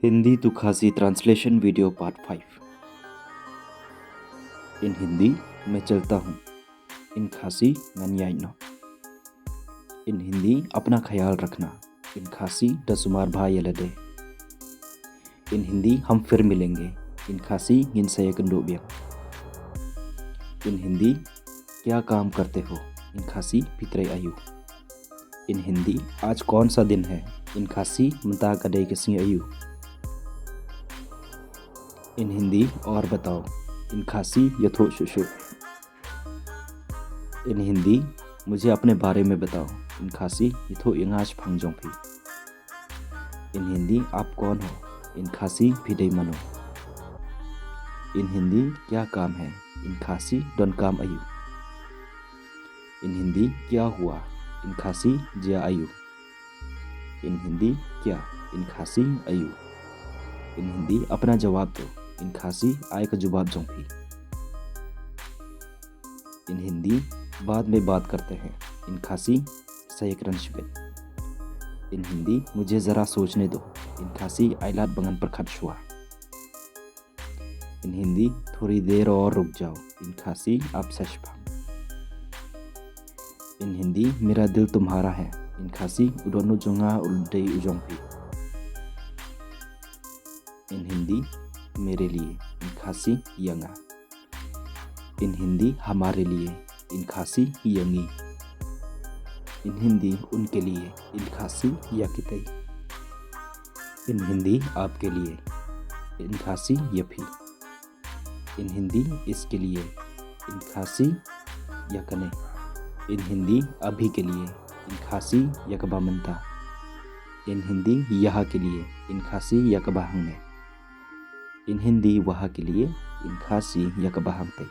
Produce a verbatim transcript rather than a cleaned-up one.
Hindi to Khasi translation video part five. In Hindi, मैं चलता हूँ. In Khasi, ngan ïaid noh. In Hindi, अपना ख्याल रखना. In Khasi, da sumar bha ïa lade. In Hindi, हम फिर मिलेंगे. In Khasi, ngin sa ïakynduh biang. In Hindi, क्या काम करते हो? In Khasi, phi trei aïu? In Hindi, आज कौन सा दिन है? In Khasi, mynta ka dei ka sngi aïu? In Hindi, और बताओ. In Khasi, ïathuh shuh shuh. In Hindi, मुझे अपने बारे में बताओ. In Khasi, ïathuh ïa nga shaphang jong phi. In Hindi, आप कौन हो? In Khasi, phi dei mano? In Hindi, क्या काम है? In Khasi, don kam aïu? In Hindi, क्या हुआ? In Khasi, jia aïu? In Hindi, क्या? In Khasi, aïu? In Hindi, अपना जवाब दो. In Khasi, ai ka jubab jong phi. In Hindi, बाद में बात करते हैं. In Khasi, sa ïakren shibit. In Hindi, मुझे ज़रा सोचने दो. In Khasi, ai lad ba ngan pyrkhat shuwa. In Hindi, थोड़ी देर और रुक जाओ. In Khasi, ap sa shipang. In Hindi, मेरा दिल तुम्हारा है. In Khasi, u dohnud jong nga u dei u jong phi. In Hindi, मेरे लिए. In Khasi, ïa nga. In Hindi, हमारे लिए. In Khasi, ïa ngi. In Hindi, उनके लिए. In Khasi, ïa kitei. In Hindi, आपके लिए. In Khasi, ïa phi. In Hindi, इसके लिए. In Khasi, ïa kane. In Hindi, अभी के लिए. In Khasi, ïa kaba mynta. In Hindi, यहाँ के लिए. In Khasi, ïa kaba hangne. In Hindi, वहाँ के लिए. In Khasi, ïa kaba hangtei.